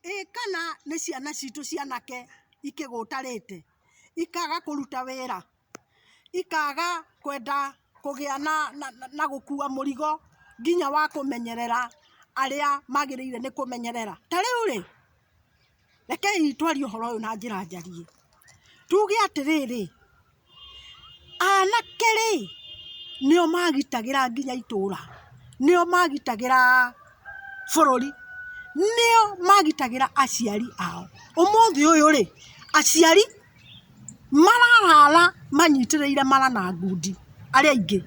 Ĩ kana nĩ ciana citũ cianake ikĩgũtarĩte, ikaga kũruta wĩra, ikaga kwenda kũgĩa na gũkua mũrigo nginya wa kũmenyerera arĩa magĩrĩire nĩ kũmenyerera. Ta rĩu rĩ, rekei twarie ũhoro ũyũ na njĩra njariĩ, tuge atĩrĩrĩ, Anake rĩ, nĩo magitagĩra nginya itũra, nĩo magitagĩra bũrũri, nĩo magitagĩra aciari ao. Ũmũthĩ ũyũ rĩ, aciari mararara manyitĩrĩire mara na ngundi arĩa aingĩ,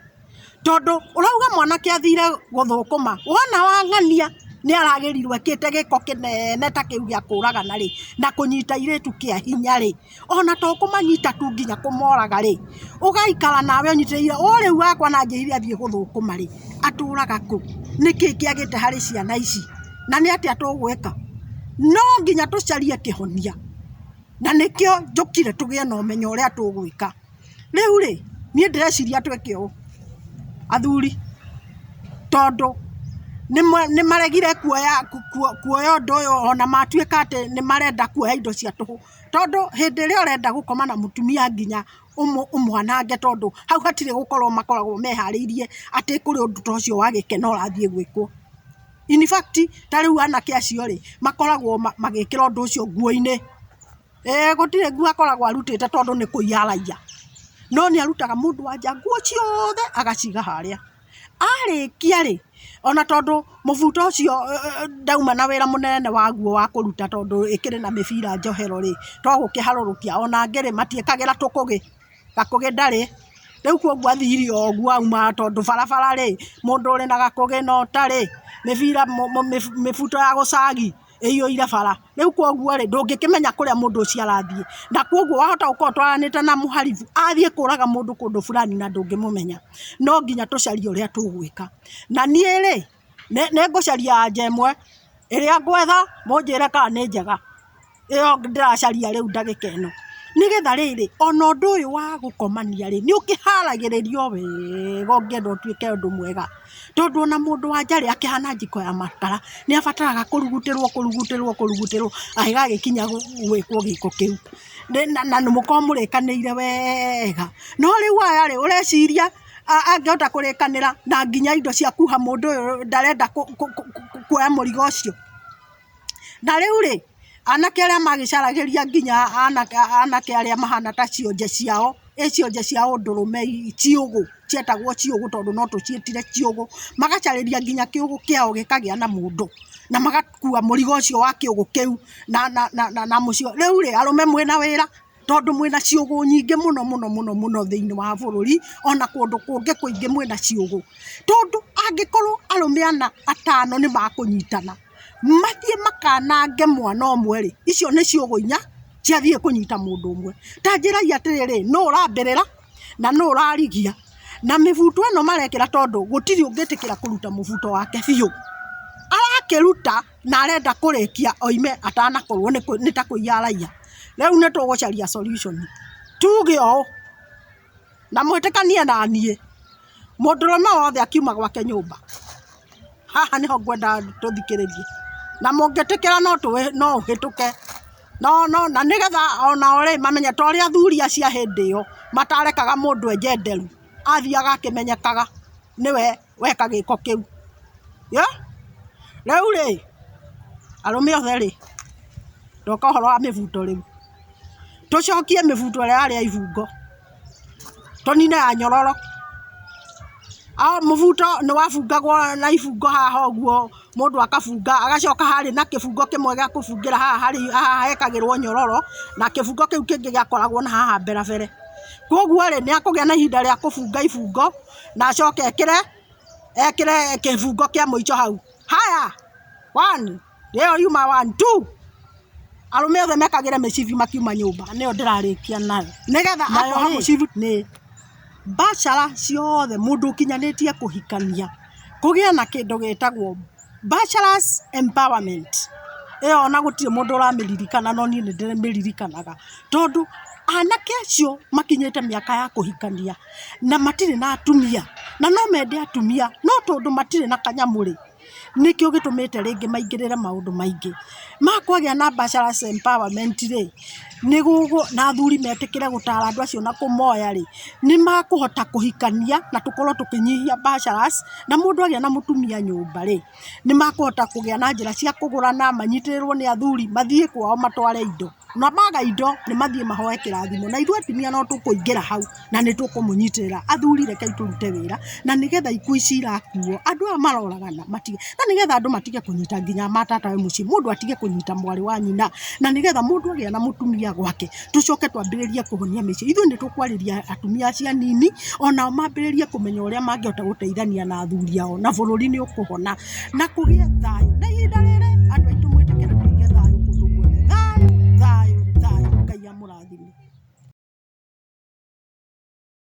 tondũ ũrauga mwanake athire gũthũkũma, wona wang'ania nĩ aragĩrirwo ekĩte gĩko kĩnene ta kĩu gĩa kũragana rĩ, na kũnyita airĩtu kĩa hinya rĩ, ona to kũmanyita tu nginya kũmoraga rĩ, ũgaikara nawe ũnyitĩrĩire, ũũ rĩu wakwa na anjĩrire athiĩ gũthũkũma rĩ, atũraga kũ? Nĩkĩ kĩagĩte harĩ ciana ici? Na nĩ atĩa tũgwĩka? No nginya tũcarie kĩhonia, na nĩkĩo njũkire tũgĩe na ũmenyo ũrĩa tũgwĩka. Rĩu rĩ, niĩ ndĩreciria twĩke ũũ, athuri, tondũ nĩ maregire kuoya ũndũ ũyũ ona matuĩka atĩ nĩ marenda kuoya indo cia tũhũ. Tondũ hĩndĩ ĩrĩa ũrenda gũkoma na mũtumia nginya ũmwanange tondũ hau hatirĩ gũkorwo makoragwo meharĩirie atĩ kũrĩ ũndũ ta ũcio wa gĩkeno ũrathiĩ gwĩkwo. In fact ta rĩu anake acio rĩ, makoragwo magĩkĩra ũndũ ũcio nguo-inĩ. Ĩĩ gũtirĩ nguo akoragwo arutĩte tondũ nĩ kũiya araiya. No nĩ arutaga mũndũ wa nja nguo ciothe agaciga harĩa. Arĩkia rĩ, ona tondũ mũbuto ũcio ndauma na wĩra mũnene waguo wa kũruta tondũ ĩkĩrĩ na mĩbira njohero rĩ, to gũkĩharũrũkia, ona angĩ rĩ, matiĩkagĩra tũkũgĩ, gakũgĩ ndarĩ, rĩu koguo athire o ũguo auma tondũ barabara rĩ, mũndũ ũrĩ na gakũgĩ na ũtarĩ, mĩbira mĩbuto ya gũcagi. ĩiyũire bara. Rĩu koguo rĩ, ndũngĩkĩmenya kũrĩa mũndũ ũcio arathiĩ. Na koguo wahota gũkorwo ũtwaranĩte na mũharibu, athiĩ kũraga mũndũ kũndũ fulani na ndũngĩmũmenya. No nginya tũcarie ũrĩa tũgwĩka. Na niĩ rĩ, nĩ ngũcaria anja ĩmwe, ĩrĩa ngwetha mũnjĩre kana nĩ njega. Ĩyo ndĩracaria rĩu ndagĩka ĩno. Nĩgetha rĩrĩ, ona ũndũ ũyũ wa gũkomania rĩ, nĩ ũkĩharagĩrĩrio wega ũngĩenda ũtuĩke ũndũ mwega. Tondũ ona mũndũ wa nja rĩ, akĩhana njiko ya makara, nĩ abataraga kũrugutĩrwo kũrugutĩrwo kũrugutĩrwo agĩgagĩkinya gwĩkwo gĩko kĩu. Na mũkorwo mũrĩkanĩire wega. No rĩu aya rĩ, ũreciria angĩhota kũrĩkanĩra na nginya indo cia kuha mũndũ ũyũ ndarenda kuoya mũrigo ũcio. Na rĩu rĩ, anake arĩa magĩcaragĩria nginya anake arĩa mahana ta cionje ciao, ĩ cionje cia ũndũrũme ciũgũ, cietagwo ciũgũ tondũ no tũciĩtire ciũgũ, magacarĩria nginya kĩũgũ kĩao gĩkagĩa na mũndũ, na magakua mũrigo ũcio wa kĩũgũ kĩu na mũciĩ. Rĩu rĩ, arũme mwĩna wĩra. Tondũ mwĩna ciũgũ nyingĩ mũno mũno mũno mũno thĩinĩ wa bũrũri, ona kũndũ kũngĩ kũingĩ mwĩna ciũgũ. Tondũ angĩkorwo arũme ana atano nĩ makũnyitana, mathiĩ makanange mwana ũmwe rĩ, icio nĩ ciũgũ inya ciathiĩ kũnyita mũndũ ũmwe. Ta njĩrai atĩrĩrĩ, nũ ũrambĩrĩra na nũ ũrarigia? Na mĩbuto ĩno marekĩra tondũ gũtirĩ ũngĩtĩkĩra kũruta mũbuto wake biũ. Arakĩruta na arenda kũrĩkia oime atanakorwo nĩ ta kũiya araiya. Rĩu nĩ tũgũcaria solution. Tuge ũũ, na mwĩtĩkanie na niĩ, mũndũrũme wothe akiuma gwake nyũmba, haha nĩho ngwenda tũthikĩrĩrie, na mũngĩtĩkĩra no ũhĩtũke, na nĩgetha onao rĩ mamenye ta ũrĩa athuri acio a hĩndĩ ĩyo matarekaga mũndũ enje nderu, athiaga akĩmenyekaga nĩwe weka gĩko kĩu. Rĩu rĩ, arũme othe rĩ, ndoka ũhoro wa mĩbuto rĩu, tũcokie mĩbuto ĩrĩa yarĩ ya ibungo, tũnine ya nyororo. Mũbuto nĩ wabungagwo na ibungo haha ũguo, mũndũ akabunga, agacoka harĩ na kĩbungo kĩmwe gĩa kũbungĩra haha haha hekagĩrwo nyororo, na kĩbungo kĩu kĩngĩ gĩakoragwo na haha mberabere. Koguo rĩ, nĩ akũgĩa na ihinda rĩa kũbunga ibungo, na acoke ekĩre ekĩre kĩbungo kĩa mũico hau. Haya, one, ĩyo yuma one, two, arũme othe mekagĩre mĩcibi makiuma nyũmba, nĩyo ndĩrarĩkia nayo. Nĩgetha akoha mũcibi nĩ bachelor ciothe mũndũ ũkinyanĩtie kũhikania, kũgĩe na kĩndũ gĩtagwo Bachelors Empowerment, ĩyo ona gũtirĩ mũndũ ũramĩririkana no niĩ nĩ ndĩmĩririkanaga, tondũ anake acio makinyĩte mĩaka ya kũhikania na matirĩ na atumia, na no mende atumia no tondũ matirĩ na kanyamũ rĩ, Nĩkĩo gĩtũmĩte rĩngĩ maingĩrĩre maũndũ maingĩ. Ma kwagĩa na bachelors empowerment rĩ, na athuri metĩkĩre gũtara andũ acio na kũmoya rĩ, nĩ makũhota kũhikania na tũkorwo tũkĩnyihia bachelors, na mũndũ agĩa na mũtumia nyũmba rĩ, nĩ makũhota kũgĩa na njĩra cia kũgũrana, manyitĩrĩrwo nĩ athuri, mathiĩ kwao matware indo. Na maga indo nĩ mathiĩ mahoe kĩrathimo. Na ithuĩ atumia no tũkũingĩra hau na nĩ tũkũmũnyitĩrĩra. Athuri rekei tũrute wĩra na nĩgetha ikuũ ici irakuo, andũ aya maroragana matige, na nĩgetha andũ matige kũnyita nginya matatawe mũciĩ, mũndũ atige kũnyita mwarĩ wa nyina, na nĩgetha mũndũ agĩa na mũtumia gwake, tũcoke twambĩrĩrie kũhonia mĩciĩ. Ithuĩ nĩ tũkwarĩria atumia acio anini, onao mambĩrĩrie kũmenya ũrĩa mangĩhota gũteithania na athuri ao, na bũrũri nĩ ũkũhona, na kũgĩe thayũ. Na ihinda rĩrĩ.